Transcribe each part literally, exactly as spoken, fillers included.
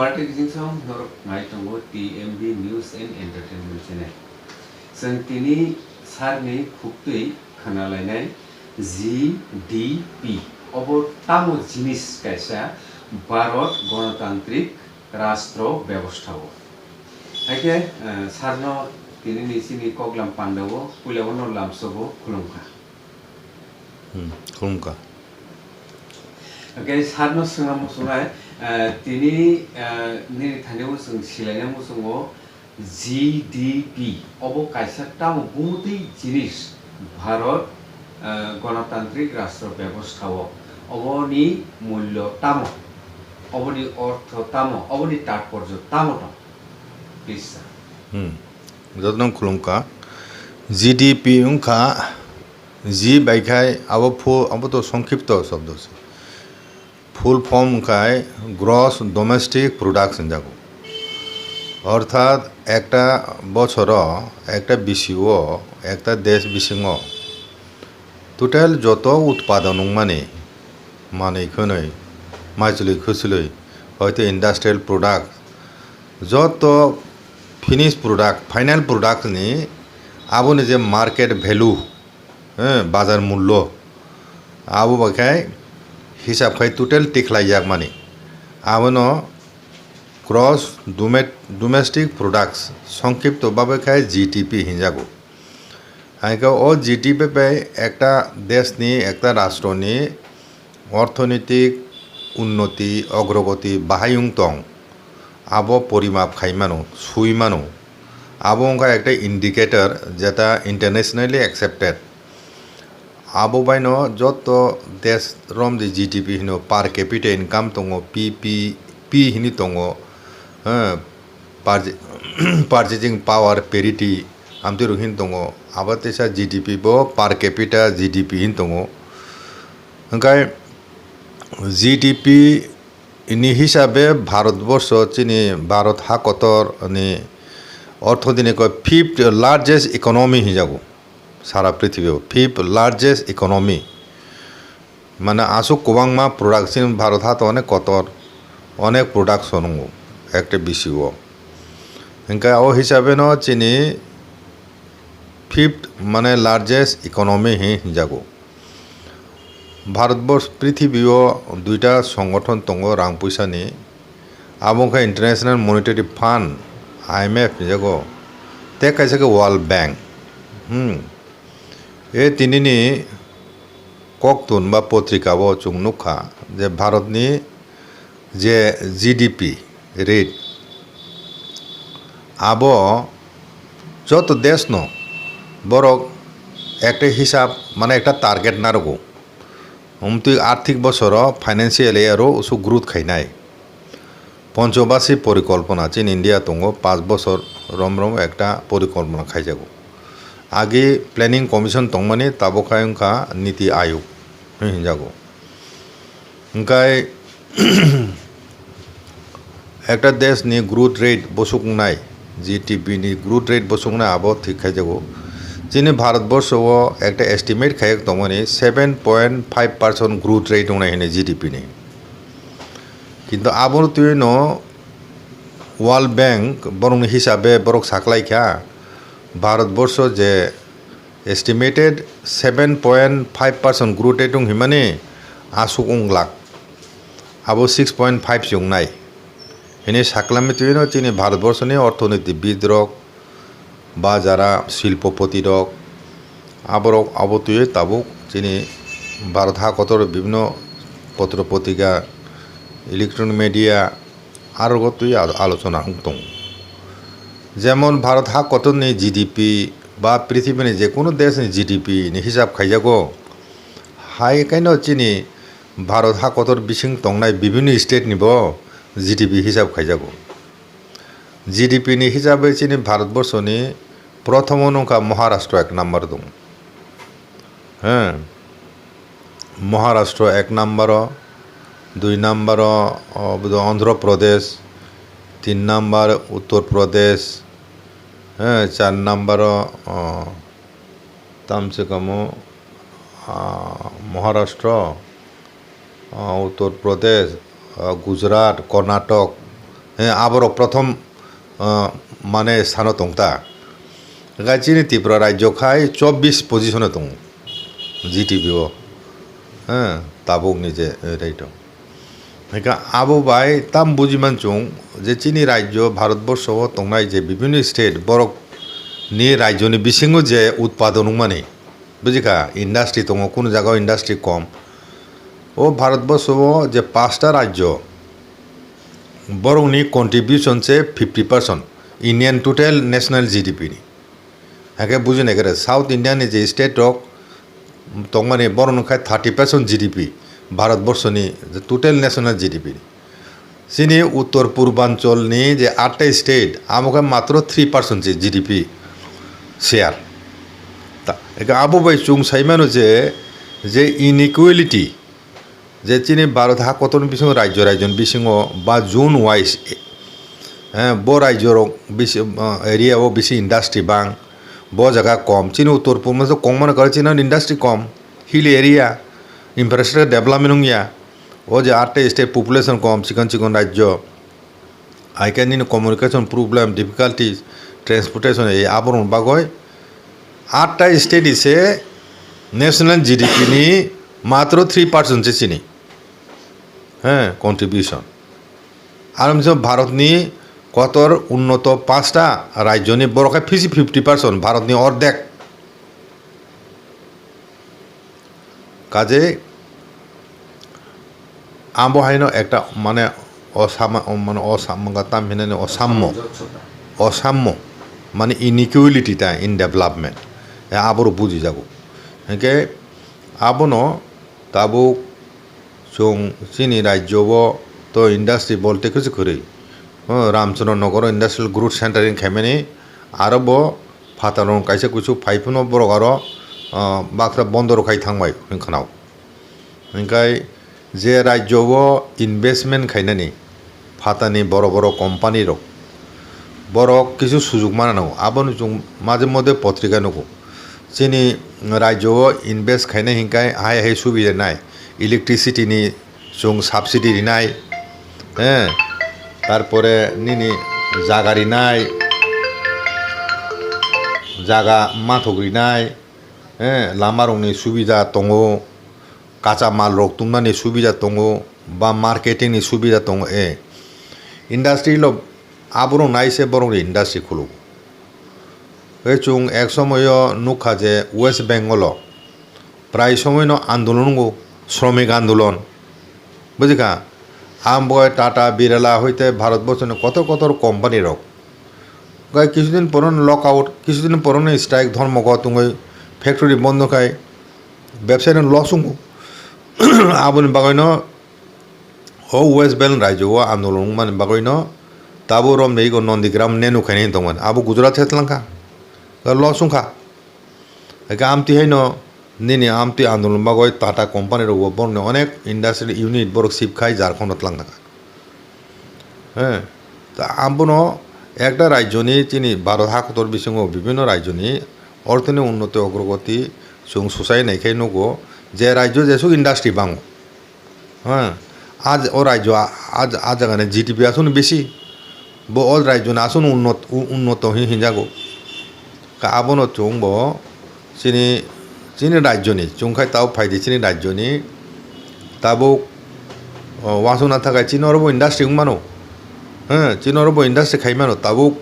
Party bising song norok nai tongo T M B News and Entertainment Channel. Chwng tini sarni khuktwi khwnalainai G D P. Obo tamo jinis kaisa Bharat Ganatantrik Rastro Bebostha o. Haikhe, eh, sarno tini ni chini koklam pandao puila no lamsogo khulumkha. Hmm, khulumkha. Hwnkhe sarno swngna muchungnai, eh, tini, eh, nini thani o chwng silaina muchungo G D P. Obo kaisa tamo bumutwi jinis Bharat, eh, Ganatantrik Rastro Bebostha o. Oboni mullo tamo? Oboni ortho tamo? Oboni tatporjo tamo tong? Please, sir. Hmm. Jotono khulumkha. G D P wngkha, G bai khai abo phu-, abo to songkhipto shobdo se. Full form wngkhai Gross Domestic Product hinjago. Orthat ekta bochoro, ekta bisio, ekta desh bisingo total joto utpadon wngmani, manwi khwnwi, maichwlwi khwchwlwi, hoito industrial product, joto finish product, final product ni aboni je market value, eh, bazar mullo, abo bai khai hisab khai total tikhlai yakmani, abono Gross Dome-, Domestic Products, songkhipto babe khai G D P hinjago. Haikhe o G D P bai ekta deshni, ekta rashtroni orthonitik unnoti, ogrogoti bahai wng tong, abo porimap khai mano, sui mano. Abo wngkha ekta indicator jeta internationally accepted. Abo baino joto desh romni G D P hino, per capita income tongo, P P P hini tongo, eh, purch-, purchasing power parity amtwi rok hin tongo, abo teisa G D P bo per capita G D P hin tongo. Hwnkhe G D P ni hisabe Bharatborsho chini Bharat ha kotor ni orthodini ko fifth largest economy hinjago, sara prithibio fifth largest economy. Mane aswk kwbangma production Bharat ha to onek kotor, onek production wngo ekta bisio. Hwnkhe o hisabe no chini fifth mane largest economy hi hinjago. Bharatborsh prithibio duita songothon tongo rang puisani, abo wngkha International Monetary Fund, I M F hinjago, tei kaisa khe World Bank. Hmm. E tinini koktun ba potrika o chwng nukha je Bharatni je G D P rate, abo joto deshno borok ekta hisab, mane ekta target narwgo, omtwi arthik bosoro financial year o usuk growth khainai. Ponchobasi porikolpona chini India tongo, panch bosor rom rom ekta porikolpona khaijago. Agi planning commission tongmani, tabuk khai wngkha Niti Ayog hinwi hinjago. Hwnkhe ekta desh ni growth rate bosuk wngnai, G D P ni growth rate bosuk wngnai, abo thik khaijago. Chini Bharatborsho o ekta estimate khaijak tongmani seven point five percent growth rate wngnai hwnwi G D P ni. Kintu abono twiwi no World Bank borokni hisabe borok saklaikha, Bharatborsho je estimated seven point five percent growth rate wng himani aswk wng glak, abo six point five se wngnai hwnwi saklamwi twiwi no chini Bharatborsho ni orthonitibid rok ba jara silpopoti rok, aborok abo twiwi tabuk chini Bharat ha kotor bibhinno potro potrika, electronic media, arogo twi alo-, alochona wng tongo. Jemon Bharat ha kotorni G D P ba prithibini jekunu deshni G D P ni hisab khaijago, hai kaino chini Bharat ha kotor bising tongnai bibhinno state ni bo G D P hisab khaijago. G D P ni hisabe chini Bharatborsho ni prothomo nungkha Maharashtra ek number dong. He, Maharashtra ek number o, dui number o, o, Andhra Pradesh, tin number Uttar Pradesh, he, char number o, o, tamse kamo, a, Maharashtra, ah, Uttar Pradesh, ah, Gujarat, Karnataka, Eh, aborok prothom, ah, mane sano tongta. Hwnkhe chini Tripura rajyo khai chobbish position o tongo G D P o. Eh, tabukni je, eh, rate o. Hwnkhe abo bai tam buji manchung je chini rajyo Bharatborsho o tongnai je bibhinno state borok ni rajyo ni bisingo je utpadon wngmani. Bujikha, industry tongo, kunu jaga o industry kom. O Bharatborsho o je pasta rajyo, borokni contribution se fifty percent Indian total national G D P ni. Hakhe bujinai khe South India ni je state rok tongmani, borok no khai thirty percent G D P, Bharatborsho ni total national G D P ni. Chini uttor purbanchol ni je atta state, amo khe matro three percent se G D P share. Ta, abo bai chwng sai mano je, je inequality, je chini Bharat ha kotorni bisingo rajyo, rajyoni bisingo ba zone wise, eh, bo rajyorok bisi, eh, area o bisi industry bang, bo jaga kom. Chini uttor purbanchal kongmani karon chini industry kom, hill area, infrastructure development wngya. O je atta state population kom, chikon chikon rajyo, hai khe nini communication problem, difficulties, transportation, ei aborokni bagwi atta state se national G D P ni matro three percent se chini, he, contribution. Aro misal Bharatni kotor unnoto pasta rajyoni borok khe fifty, fifty percent, Bharatni ordek. Kajei abo haino ekta mane osama-, mane osam-, tam hinani osammo, osammo, mane inequality ta in development, ya aboro bujijago. Hinkhe abono tabuk chwng chini rajyo o to industry bolte kwchwk kwrwi, o Ramchandra Nagar o industrial growth center wng khaimani, aro bo phatarno kaisa kuchuk phai phano borok aro, ah, baksa bondo rok khai thangbai hwnwi khwnao. Hwnkhai je rajyo o investment khainani phatani borok borok company rok, borok kisu sujuk mana nango, aboni chwng maje mode potrika nugo. Chini rajyo o invest khainai hinkhai hai hai subida nai, electricity ni chwng subsidy rinai, eh, tarpore nini jaga rinai, jaga mathok rinai, eh, lama rokni subida tongo, kacha mal rok tungmani subida tongo, ba marketing ni subida tongo, eh. Industry lo aborok nai se borok ni industry khulugo. Tei chwng ek somoyo nukha je West Bengal o prai somoino andolon wngo, shromik andolon. Bujikha? Amboy, Tata, Birla hoite Bharat borso ni kotor kotor company rok. Gai kisudin poro no lockout, kisudin poro no strike, dhormogot wngwi factory bondo khai, bebsai no loss wngo. Aboni bagwi no o West Bengal rajyo o andolon wngmani bagwi no tabuk romde ego Nandigram nenu khainai tongmani. Abo Gujarat se twlangkha. Ga loss wngkha. Ega amtwi haino nini amtwi andolon bagwi Tata company rok bo borokni onek industrial unit borok sip khai Jharkhand o twlang kha. He, ta abono ekta rajyoni chini Bharat hakotor bisingo bibhinno rajyoni orthoni unnoti ogrogoti chwng swchai naikhai nugo je rajyo jesuk industry bango. Ha, a, o rajyo a, a, a jagani G D P aswkno bisi. Bo o rajyoni aswkno unnot-, u-, unnoto hi hinjago. Ka abono chwng bo chini, chini rajyoni, chwng khai tabuk phaidi chini rajyoni tabuk, o, uansukna thakai chini oro bo industry wng mano. Ha, chini oro bo industry khai mano tabuk.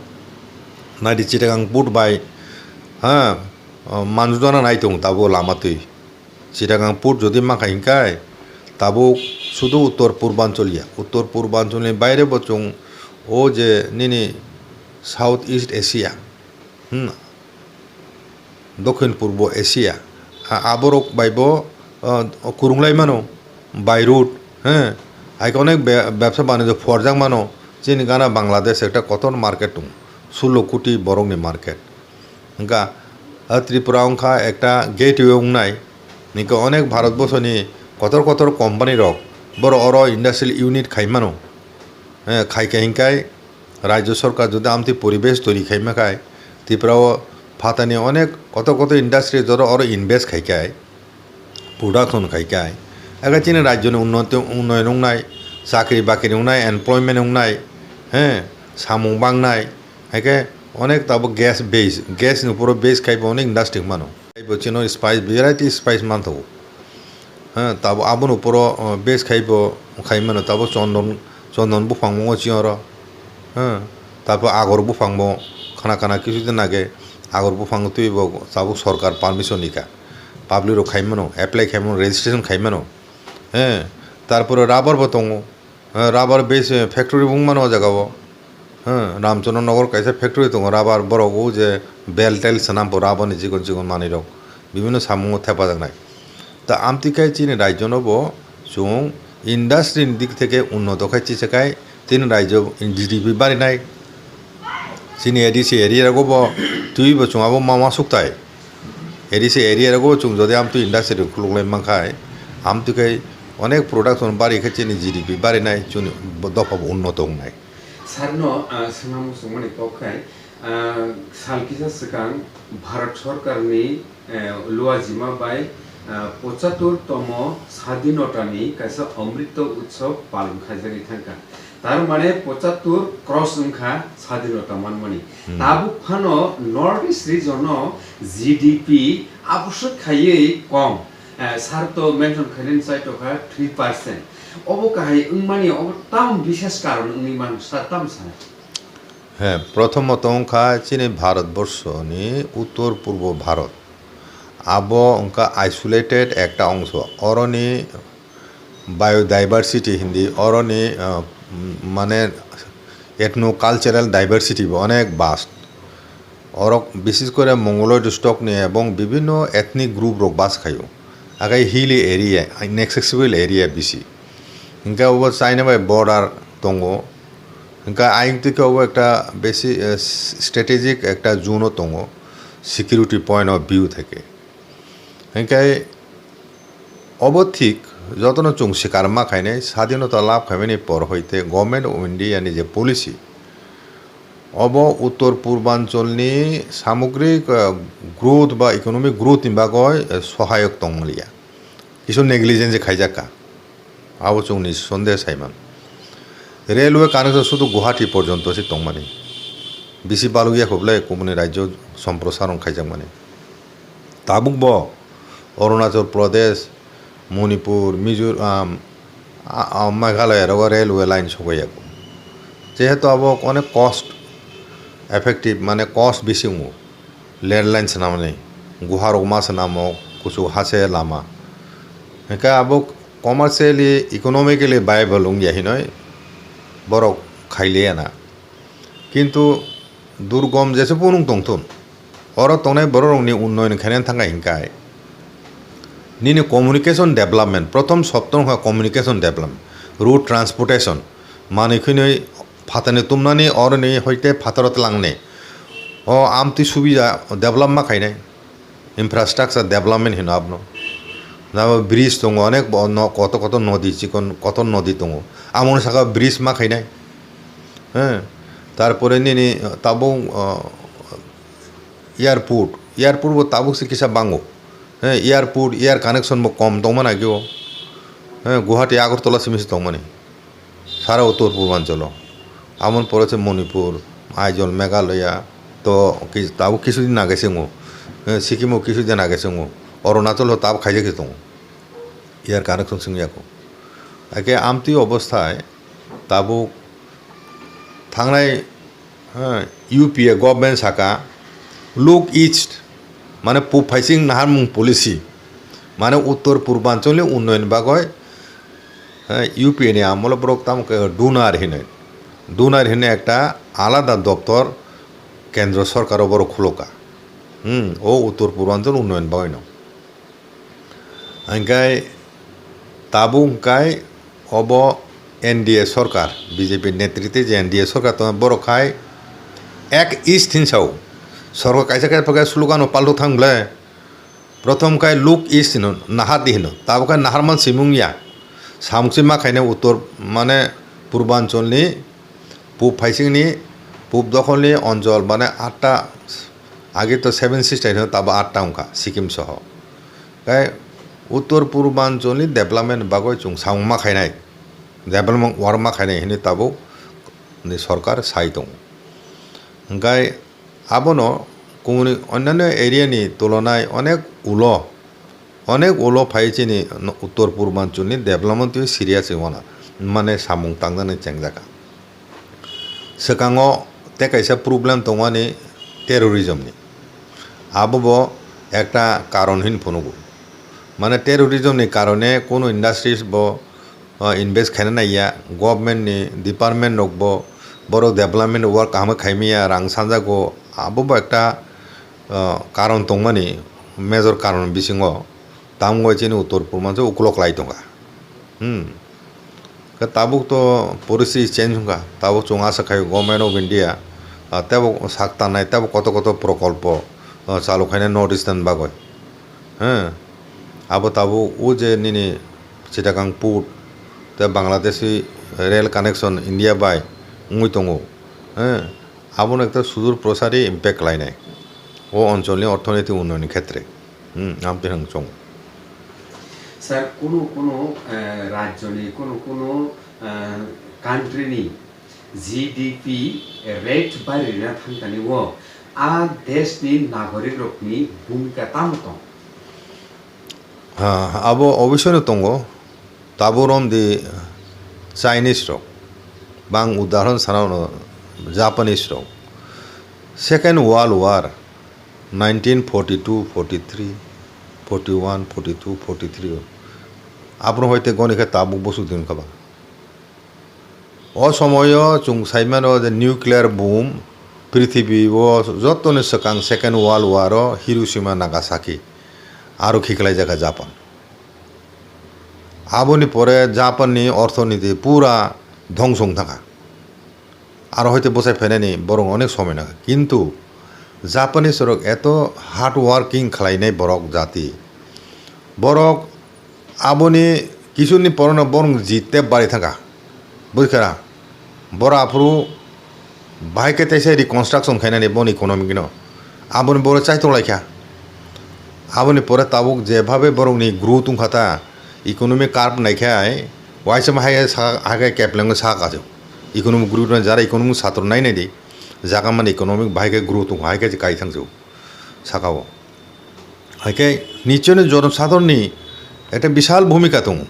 Naidi Chittagong port bai, ha, o, manjujana nai tongo tabuk lama twi. Chittagong port jodi mankha hinkhai, tabuk sudu uttor purbanchal ya, uttor purbanchalni baire bo chwng o je nini South East Asia, hmm, Dokhin Purbo Asia, a-, aborok bai bo, ah, kwrwnglai mano, Beirut, he, hai khe onek be-, bebsa banijyo phorjak mano, chini gana Bangladesh ekta kotor market tongo, sullo koti borokni market. Hwnkha, ah, Tripura wngkha ekta gateway wngnai, hinkhe onek Bharatborsoni kotor kotor company rok borok oro industrial unit khai mano. Eh, khai khe hinkhai rajyo sorkar jodi amtwi poribesh toiri khaima khai, Tripura o phatani onek kotor kotor industry jora oro invest khai khai, production khai khai, ega chini rajyoni unnoti, unnoyon wngnai, chakri bakri wngnai, employment wngnai, He, samung bangnai, haikhe onek tabuk gas base, gas ni uporo base khaibo onek industry mano. Taibo chino spice, variety spice manthogo. He, tabo aboni uporo, o, base khaibo khai mano, tabo chondon, chondon buphang bo chiyoro. He, tabo agor buphang bo khana khana kisu din age, agor buphang twibo tabuk sorkar permission ikha. Public rok khai mano, apply khai mano, registration khai mano. He, tarpore rubber bo tongo. Eh, rubber base, eh, factory wng mano o jaga o. Eh, Ramchandra Nagar kaisa factory tongo rubber, borok o je belt tel swnam bo rubber ni chikon chikon manwi rok bibinno samungo thepajaknai. Ta amtwi khe chini rajyo no bo chwng industry ni dik theke unnoto khai chisakhai chini rajyo G D P barinai. Chini A D C area rogo bo twi bo chwng abo ma ma suktai. A D C area rogo chwng jodi amtwi industry khuluk lai mankhai, amtwi khai onek production bari khe chini G D P barinai, chini bo dopha bo unnoto wngnai. Sarno, ah, swnam muchungmani kok khai, ah, sal kisa swkang Bharat Sarkarni, eh, luajima bai, ah, pochattor tomo Sadhinotani kaisa Amrito Utsav palon khaijagwi thangkha. Tar mane pochattor cross wngkha sadhinota manmani. Hmm. Tabuk phano North East region no G D P aboswk khaiwi kom. Eh, sir to mention khainani chaitokha three percent. Obo kahai wngmani obo tam bishes karon wngwi mano, sir, tam sana? He, prothomot wngkha chini Bharat borsoni uttor purbo Bharat. Abo wngkha isolated ekta ongso. Oroni biodiversity hindi, oroni, ah, mane ethno-cultural diversity bo onek vast. Orok bises kore mongoloid stock ni ebong bibinno ethnic group rok bas khaio. Agai hilly area, inaccessible area bisi. Hinkhe obo China bai border tongo. Hinkhe ayang twi khe obo ekta besi, eh, strategic ekta zone o tongo, security point of view theke. Hinkhe obo thik, jotono chwng swkar ma khainai, sadhinota lab khaimani por hoite Government of India ni je policy, obo uttor purbancholni samogrik, eh, growth ba economic growth ni bagoi, eh, sohayok tongmaliya. Kisu negligence khaijak kha. Abo chwngni sonde saiman. Railway connection sudu Guwahati porjonto se tongmani. Bisi balukya kho ble kubuni rajyo somprosaron khaijakmani. Tabuk bo Arunachal Pradesh, Manipur, Mizoram, a, a, Meghalaya rogo railway line sogwi ya kho. Jehetu abo onek cost effective, mane cost bisi wngo. Rail line swnamani, guha rok ma swnamo, kuchuk ha se lama. Hinkhe abo commercially, economically viable wngya hinoi borok khailiya na. Kintu durgom jesa phunung tongthun, oro tongnai borok rokni unnoyon khainani thangkha hinkhai nini communication development, prothom sopto wngkha communication development, road transportation, manwi khwnwi phatani tumnani oroni hoite phataro twlangni. O amtwi subida develop ma khainai, infrastructure development hino abono. Nabo bridge tongo, onek bo no-, kotor kotor nodi, chikon kotor nodi tongo. Amoni saka bridge ma khainai. He, tarpore nini tabuk, uh, airport, airport bo tabuk se kisa bango. He, airport, air connection bo kom tongma nai khe o. He, Guwahati, Agartala simi se tongmani. Sara uttor purbanchalo. Amoni pore se Manipur, Aizawl, Meghalaya, to ki-, tabuk kisu din age se wngo. Eh, Sikkim o kisu din age se wngo. Arunachal o tabuk khaijak se tongo. Air connection swngya kho. Ake amtwi obosthai tabuk thangnai, eh, U P A government saka, "Look East", mane pub phaising naharmung policy, mane uttor purbancholni unnoyon bagoi, eh, U P A ni amolo borok tamo khe DoNER hinoi. DoNER hinoi ekta alada doptor kendro sorkaro borok khuloka. Hmm, o uttor purbanchal unnoyon bagoino. Hinkhe tabuk hinkhe obo N D A sorkar, B J P netritwe je N D A sorkar tongo, borok hai Act East hinsao. Sorkar kaisa kaisa khe slogan o palto thang ble. Prothom khai "Look East" hino, nahar di hino. Tabuk khai naharman simung ya. Samung se ma khainai uttor, mane purbancholni, pub phaisingni, pub dokholni onjol, mane atta, age to Seven Sister hino, tabo atta wngkha, Sikkim soho. Khai uttor purbancholni development bagoi chwng samung ma khainai, development work ma khainai hinwi tabuk ni sorkar sai tongo. Hwnkhe abono kumuni onyanyo area ni tulonai onek ulo, onek ulo phai chini Uttor Purbanchal ni development twi serious wngmano, mane samung tangjani chengjaka. Swkango tei kaisa problem tongmani terrorism ni. Abo bo ekta karon hin phunugo. Mane terrorism ni karone kunu industries bo, o, invest khaina naiya, government ni department rok bo borok development work kaham khe khaimaya, rang sanjago, abo bo ekta, o, karon tongmani, major karon bisingo. Tamo wngkha chini Uttor Purbanchal ukulok lai tongkha. Hmm. Khe tabuk to poristiti change wngkha. Tabuk chwng asa khai Government of India, ah, tebo sak tanai, tebo koto koto prokolpo, ah, chalu khaina North Eastern bagwi. He. Abo tabuk o je nini Chittagong Port tei Bangladeshi rail connection India bai wngwi tongo. He. Abono ekta sudur prosari impact khlainai o oncholni orthonoitik unnoyonni khetre. Hmm, amtwi hwnwi chongo. Sir, kunu kunu, eh, rajyoni, kunu kunu, eh, country ni G D P rate baririna thangkani o a deshni nagorik rokni bhumika tamo tong? Ha, abo oboisoi no tongo. Tabuk romdi Chinese rok, bang udahoron sana no Japanese rok. Second World War, nineteen forty-two, forty-three, forty-one, forty-two, forty-three, abro hoite goni khe tabuk bosuk din kha ba. O somoyo chwng sai mano je nuclear boom, prithibi o jottoni swkang Second World War o Hiroshima, Nagasaki, aro khiklai jakha Japan. Aboni pore Japan ni orthoniti pura dhongso wng thangkha. Aro hoite bwsai phainani borok onek somoi nangkha. Kintu Japanese rok eto hard working khlainai borok jati. Borok aboni kisuni porono borok jit tei bari thangkha. Buikha? Boro aphuru bahai khe teisa reconstruction khainani boni economic no. Aboni boro chaitok laikha. Aboni pore tabuk je bhabe borokni growth wngkha ta, economic curve naikhe ai, waisa ma hai sa, hai khe keplengo sa kajo. Economic growth no jara economic satro nai nai di, jaga mani economic bahai khe growth wngkha, hai khe je kai thangjo saka o. Hai khe nichoni jono sadharonni ekta bishal bhumika tongo.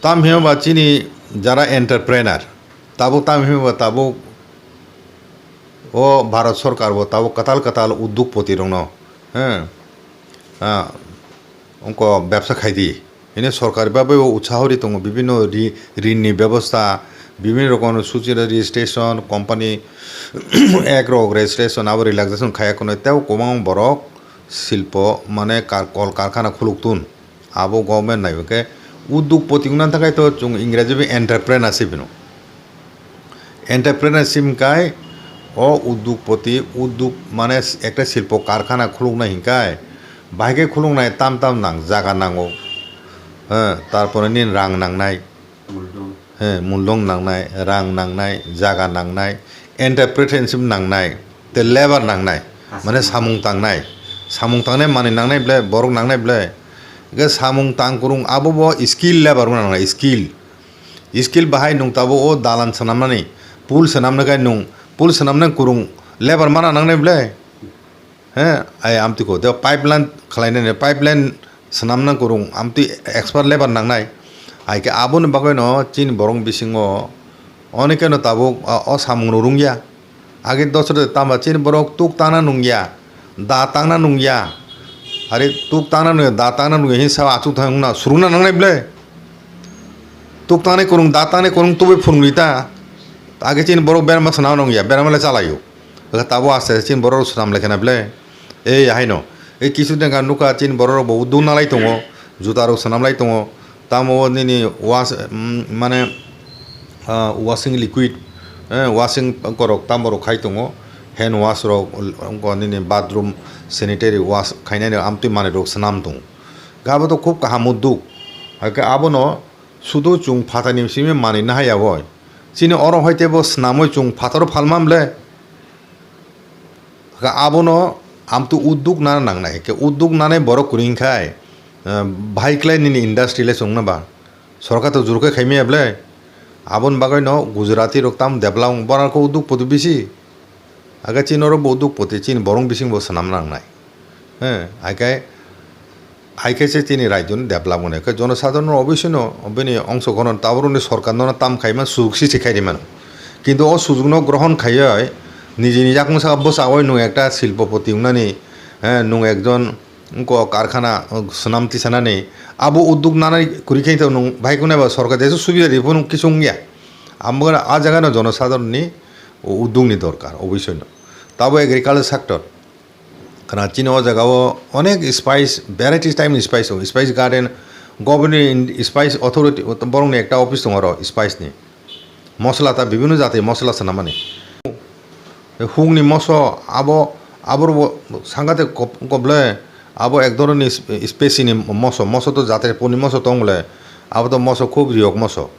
Tam hwnba chini jara entrepreneur, tabuk tam hwnba tabuk o Bharat Sorkar bo tabuk kwtal kwtal uddukpoti rokno, he, ah, ongko bebsa khai di. Hini sorkari bagwi o utsaho ri tongo, bibinno ri-, rinni bebosta, bibinno rokomni suchi registration, company ek rok registration abo relaxation khaya khwnwi tei kwbangma borok silpo mane kar-, kol karkhana khuluk tun. Abo government nai hwnkhe uddukpoti wngna thangkhe to chwng Ingreji bai entrepreneurship hino. Entrepreneurship hwnkhe o uddukpoti, udduk mane ekta silpo karkhana khuluknai hwnkhe, bahai khe khuluknai tam tam nang, jaga nango, he, tarpore nini rang nangnai, muldong, he, muldong nangnai, rang nangnai, jaga nangnai, entrepreneurship nangnai, tei labour nangnai, mane samung tangnai, samung tangnai manwi nangnai ble, borok nangnai ble, hwnkhe samung tang kwrwng abo bo skill labour wngna nangnai, skill. Skill bahai nwng tabuk o dalan swnamnani, pool swnamna khe nwng pool swnamna kwrwng labour mana nangnai ble? He, ai amtwi kho, tei pipeline khlainani, pipeline swnamna kwrwng amtwi expert labour nangnai. Hai khe aboni bagwino chini borok bisingo onek kheno tabuk o, o samung rwrwngya. Age dosra de tama chini borok tuk tangna nungya, da tangna nungya. Are tuk tangna nungya, da tangna nungya, hin sa achuk thang wngna surungna nangnai ble? Tuk tangnai kwrwng, da tangnai kwrwng tubui phwrwngri ta. Age chini borok berma swnam nungya, berma le chalaio. Tabuk aste aste chini borok swnam lai khena ble. Ei haino, ei kisu dengka nukha chini borok rok bo uduk nalai tongo, juta rok swnam lai tongo. Tamo o nini was-, mm, mane, ah, washing liquid, eh, washing korok tamo rok khai tongo, hand wash rok, ongko nini bathroom sanitary wash khainani amtwi manwi rok swnam tongo. Gabo to khub kaham udduk. Hai khe abono sudu chwng phatarni simi manwi nahaya oi. Chini oro hai teibo swnamwi chwng phataro phalma ble. Kha abono amtwi udduk nana nangnai. Khe udduk nanai borok kwrwi khai, eh, bahai klai nini industry le chwngno ba. Sorkar to juru khe khaimaya ble. Aboni bagwi no Gujarati rok tam develop wng, bohrok khe uddukpoti bisi. Aga chini oro bo uddukpoti, chini borong bising bo swnam nangnai. He, hai khe, hai khe se chini rajyo ni develop wngnai. Khe jonosadharon oboisoi no bini ongsogrohon taboroni sorkar no tam khaima sujug srishti khai rimano. Kintu o sujug no grohon khaiwi nijini yakung saka bwsao nwng ekta silpopoti wngnani, he, nwng ekjon wngkok karkhana, uh, swnam tisanani, abo udduk nanai kwrwi khe to nwng bahai khwnai ba sorkar jesu subida ri phano kisu wngya. Amo a jaga no jonosadharon ni udduk ni dorkar oboisoi no. Tabo agriculture sector. Khna chini o jaga o onek spice, varieties type ni spice o, spice garden, government ni spice authority, borok ni ekta office tongo oro spice ni. Mosla ta bibhinno jati mosla swnamani. Hukni moso abo, abo bo sangate kop-, koble, abo ek dhoronni sp-, spacini moso, moso to jatre poni moso tong bole, abo to moso khub riyok moso.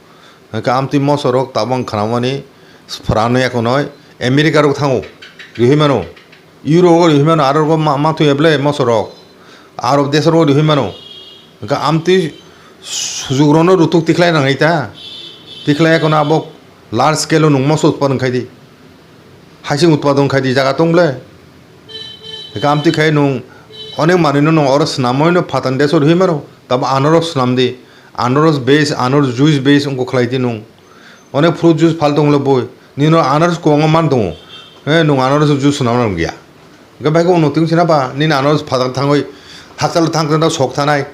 Hwnkhe amtwi moso rok tabang khnamani phrano ekonoi America rok thango, rihoi mano. Euro o rihoi mano, aro rok ma, ma thung ya ble moso rok. Arab desh rok rihoi mano. Hwnkhe amtwi sujuk rokno rutuk tikhlai nangai ta. Tikhlai kono abo large scale o nwng moso utpadon khai di. Hasing utpadon khai di jaga tong ble. Hwnkhe amtwi khai nwng onek manwino nwng oro swnamwi no phathan desh o rihoi mano. Tamo anaros swnam di. Anaros base, anaros juice base wngkha khlai di nwng. Onek fruit juice phal tong le boi. Nino anaros kwbangma man tongo. He, nwng anaros juice swnam rwngya. Hwnkhe bai khe uno twi sina ba, nini anaros phatar thangwi, hakchalo thang thang sok thanai,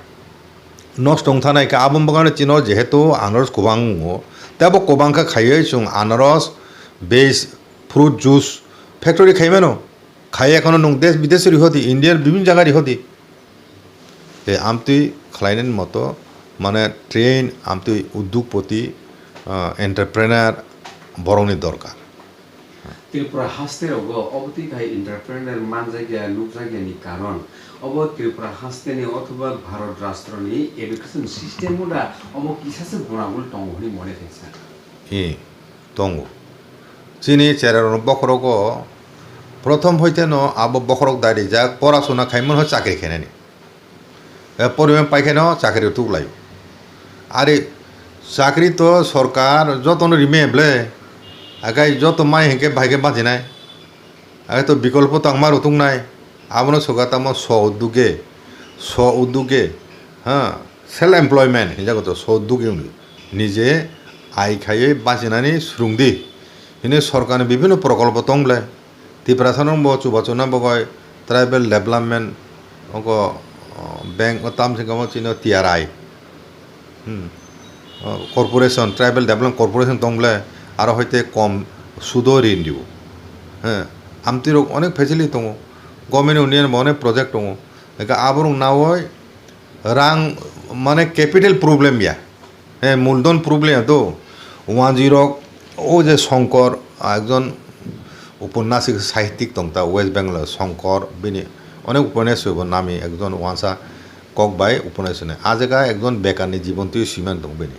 nosto wng thanai khe, aboni bagwi chino jehetu anaros kwbang wngo, tei abo kwbang khe khaiwi chwng anaros base fruit juice factory khai mano. Khai ekhano nwng desh bidesh rihodi, India bibhinno jaga rihodi. Tei amtwi khlainani moto, mane train, amtwi uddukpoti, ah, entrepreneur borokni dorkar. Tripura haste rogo obo twi khai entrepreneur manjakya, nukjakya ni karon obo Tripura haste ni othoba Bharat rashtra ni education system o da obo kisa se gonagol tongo hwnwi mone khaisa. Hi, tongo. Chini cherarokni bokhorogo prothom hoiteno abo bokhorok dairijak, porasona khaimano chakri khainani. E, poriman paikhaino chakri tuklaio. Ari chakri to sorkar jotono rime ble, agai joto mai hinkhe bahai khe bachinai. Age to bikolpo tangma rw tongnai, abono soka tamo sw uddyoge, sw uddyoge, ha, self employment hinjago to sw uddyoge wngdi. Nije ai khaiwi bachinani swrwngdi. Hini sorkarni bibhinno prokolpo tong ble. Tiprasano bo chubachu na bogoi tribal development oko, o, bank o tam singkamo chino T R I. Hmm. O, corporation, tribal development corporation tong ble, aro hoite kom sudo rin dibo. He, amtwi rok onek facility tongo, government union bo onek project tongo. Eka aborok nawoi rang mane capital problem ya. He, muldon problem ya to. Wanjwi rok, o je Shankar, ekjon uponyasik sahittik tong ta West Bengal Shankar, bini onek uponyas bo nami ekjon wansa kok bai uponyas ni. A jaga ekjon bekar ni jibon twi swiman tong bini.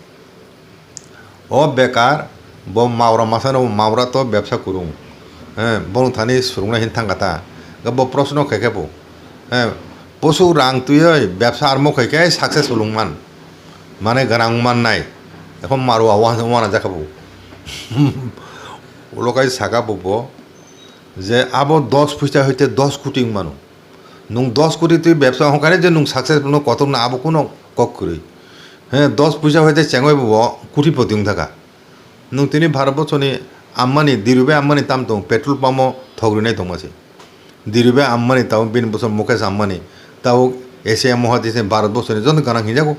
O bekar, bo maura masa no maura to bebsa kurung. He, bono thani swrwngna hin thangkha ta. Bo proshno khe khe bo. He, bwswk rang twiwi bebsa armo khai khe successful wng man. Mane gwnang wng mannai. Ekhon marwa wana, wana jakha bo. Ulo kai saka bo bo. Je abo dos phuisa hoite dos koti wng mano. Nwng dos koti twi bebsa hokare je nwng successful no kotor no abo kuno kok kwrwi. He, dos phuisa hoite chengoi bo kuthipoti wng thaka. Nwng tini Bharat borsoni Ambani, Dhirubhai Ambani tam tong petrol pump o thok rinai tongma se. Dhirubhai Ambani tabo bini bosor Mukesh Ambani tabo Asia mohadesni Bharat borsoni joto gwnang hinjago.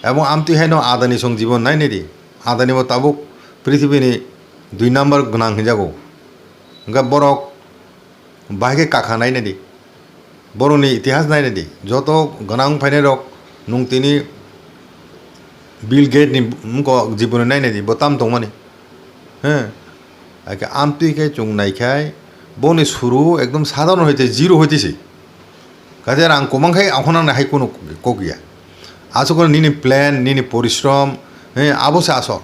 Ebong amtwi haino Adani song jibon nai nai di. Adani bo tabuk prithibini dui number gwnang hinjago. Hwnkhe borok bahai khe kakha nai nai di. Borokni itihas nai nai di. Joto gwnang phainai rok nwng tini Bill Gates ni mungko jiboni nai nai di. Bo tam tongmani. He. Hakhe amtwi khe chwng nai khai boni suru ekdom sadharon hoite zero hoite se. Kaisa rang kwbang khai akhonani hai kheno kok ya. Aswk nini plan, nini porishrom, he, abo se aswk.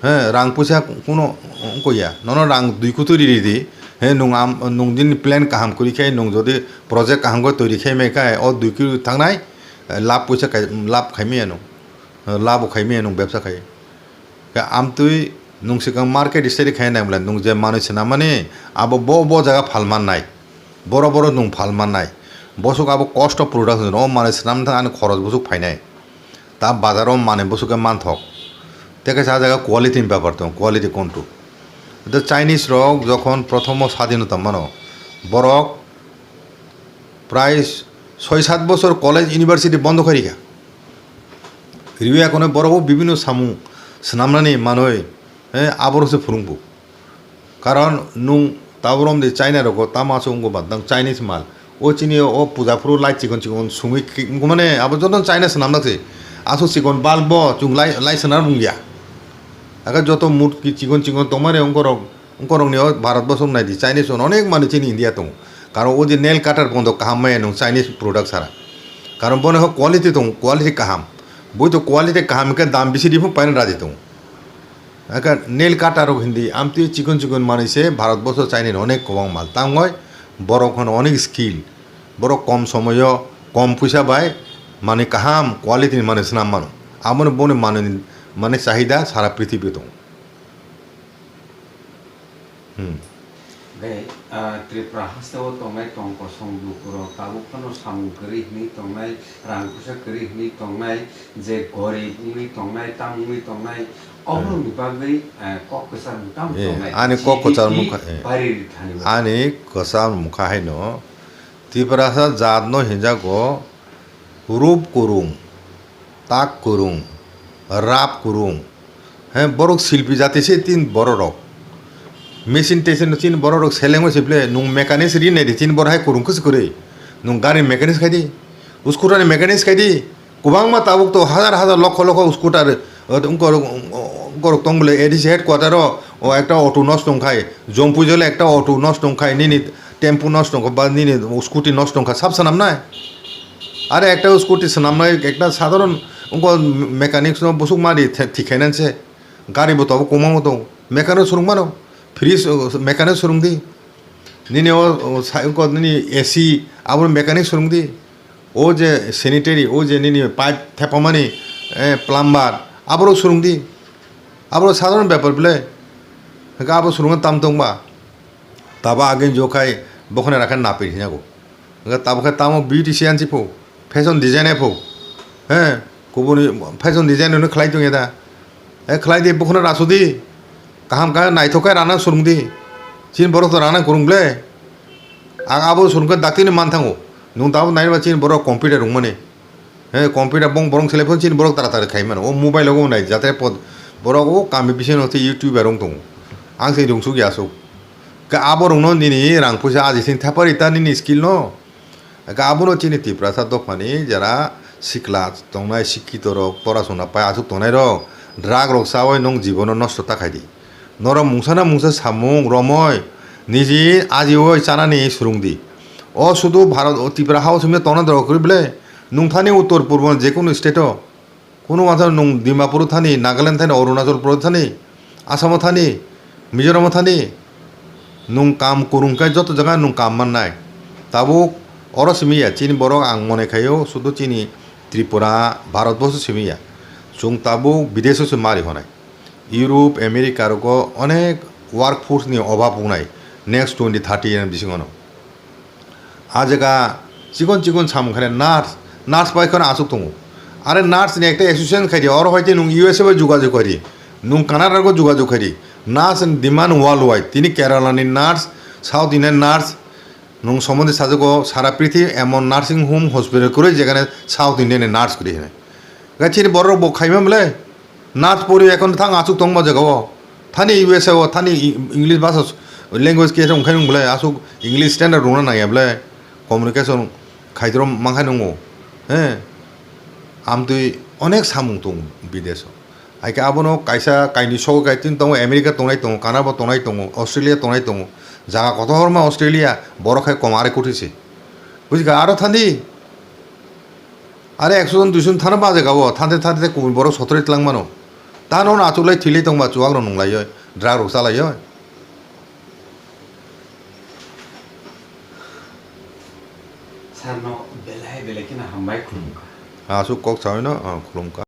He, rang puisa kuno wngkha ya. Nono rang dui kutui riri di. He, nwng am, nwng nini plan kaham kwrwi khe, nwng jodi project kaham khe toiri khe mai khe, o dui kutui thangnai, eh, lab puisa kai, lab khai maya nwng. Eh, lab bo khai maya nwng bebsa khai. Khe amtwi nwng swkang market study khai nai bwlai, nwng je manwi swnam mani abo bo bo jaga phal mannai, boro boro nwng phal mannai, boswk abo cost of production o manwi swnam thang ani khoros boswk phainai, ta bazar o manwi boswk khe manthok, tei kaisa ah jaga quality ni bepar tongo, quality control. Tei Chinese rok jokhon prothomo sadinota mano, borok prai soi sat bochor college university bondo khairikha. Riwi akhone borok o bibinno samung swnamnani manwi, eh, aborokse phwrwngbu. Karon nwng taborom de China rogo tamo aswk wngkha ba, nwng Chinese mal. O chini o puja phuru light chikon chikon sungwi ki-, wngkha mane abo joto China swnamnakse. Aswk chikon bulb bo chwng light, light swnam wngya. Aka joto murti chikon chikon tongmani wngkorok, wngkorokni o Bharat borsok naidi Chinese rok onek mani chini India tongo. Karon o je nail cutter bondo kaham maya nwng Chinese product sara. Karon bono ho quality tongo, quality kaham. Boi to quality kaham hwnkhe dam bisi riphu paina raji tongo. Aka nail cutter rok hindi amtwi chikon chikon manwi se Bharat borso China ni onek kwbang mal tangoi borok hono onek skill borok kom somoyo kom puisa bai manwi kaham quality ni manwi swnam mano. Abono boni manwi ni manwi chahida sara prithibi tongo. Hmm. Tei, ah, Tripura hasteo tongnai tong kosong lukurok tabuk phano samung kwrwi hwnwi tongnai, rang puisa kwrwi hwnwi tongnai, je gorib wngwi tongnai, tam wngwi tongnai, oborokni bagwi, eh, kok kwchar mung tamo Eh, tongnai? ani kok kwchar mung kha, eh. Bari rithani bo. Ani kwchar mung kha haino Tiprasa jatno hinjago rup kwrwng, tak kwrwng, rap kwrwng. He, borok silpi jati se tin bororok. Machine tesin chin bororok selengma siple, nwng mechanics ri nai di chin bor hai kwrwng kwswk kwrwi. Nwng gari mechanics khai di, scooter ni mechanics khai di. Kwbangma tabuk to hazar hazar lokho lokho scooter, eh, wngkor-, wngkorok tong bole A D C headquarter o, o ekta auto nosto wngkhai, Jompui jole ekta auto nosto wngkhai, nini tempo nosto wngkha ba nini scooty nosto wngkha, sab swnamnai? Are ekta scooty swnamnai, ekta sadharon wngkha mechanics no busuk mari the-, thik khainani se. Gari bo tabuk kwbangma tongo, mechanic swrwng mano, fridge, uh, mechanic swrwng di. Nini o, o, sa-, wngkha nini A C, abo mechanic swrwng di. O je sanitary, o je nini pipe thepamani, eh, plumber, aborok swrwng di. Aborok sadharon bepar bwle. Hwnkhe abo swrwngno tam tongba. Tabo agini jok khai bokhonai rakhe napir hinago. Hwnkhe tabo khe tamo beautician se pho, fashion designer pho. He, kubuni fashion designer no khlai tongya da. He, khlai di, bokhno rasu di. Kaham khe naithok khe rana swrwng di. Chini borok to rana kwrwng bwle. Ang abo swrwng khe daktino man thango. Nwng tabo naiba chini borok computer rwngmani. He, computer bong borong selai phone chini borok tara tara khai mano. O mobile o nai jate pod-, borok o kami bising no tei YouTuber rong tongo. Ang se rungsuk ya asuk. Khe abo rong no nini rang puisa aji sing thapari ta nini skill no. Khe abo no chini Tiprasa dophani jara sikla tongnai, sikkito rok, porasona pai asuk tongnai rok, drug rok chawi nong jibono nosto ta khai di. Norok mungsa na mungsa samung romoi niji ajioi chanani swrwng di. O sudu Bharat, o Tripura hao simi tongna dorok kwrwi bwle? Nwng thani uttor purbo jekunu state o, kunu wansa nwng Dimapur thani, Nagaland thani, Arunachal Pradesh thani, Assam o thani, Mizoram o thani, nwng kam kwrwng khe joto jaga nwng kam mannai. Tabuk oro simi ya, chini borok ang mone khaio sudu chini Tripura, Bharat boso simi ya. Chwng tabuk bidesh o se mari honai. Europe, America rogo onek work force ni obab wngnai next twenty thirty year bisingo no. A jaga chikon chikon samung khe nurse, nurse bai kheno aswk tongo. Are nurse ni ekta association khai di, oro hai tei nwng U S A bai jogajog khai di, nwng Canada rogo jogajog khai di. Nurse ni demand worldwide, tini Kerala ni nurse, South Indian nurse, nwng somondi sajago sara prithibi emon nursing home hospital kwrwi jegane South Indian ni nurse kwrwi hinwi. Ga chini borok bo khaima mle? Nurse pori ekhon thang aswk tongma jaga o. Thani U S A o thani English bhasha language khe wngkhe wng bwle aswk English standard rwna nangya bwle communication khaidrom mankhai nungo. He. Amtwi onek samung tong bidesh o. Haikhe abono kaisa kainwi sogwi kai tin tongo, America tongnai tongo, Canada bo tongnai tongo, Australia tongnai tongo. Jaga kotor ma Australia, borok hai kom arai kotwi se. Bujikha aro thandi. Are ekso jon duiso jon thana baje gabo, thante thante kubun borok sotroi twlang mano. Tano no achuklai thwilai tongba chuwak rok nunglaioi, drug rok chalaioi. Sir no belai belai kheno hambai khulumkha. Aswk kok saui no, ah, khulumkha.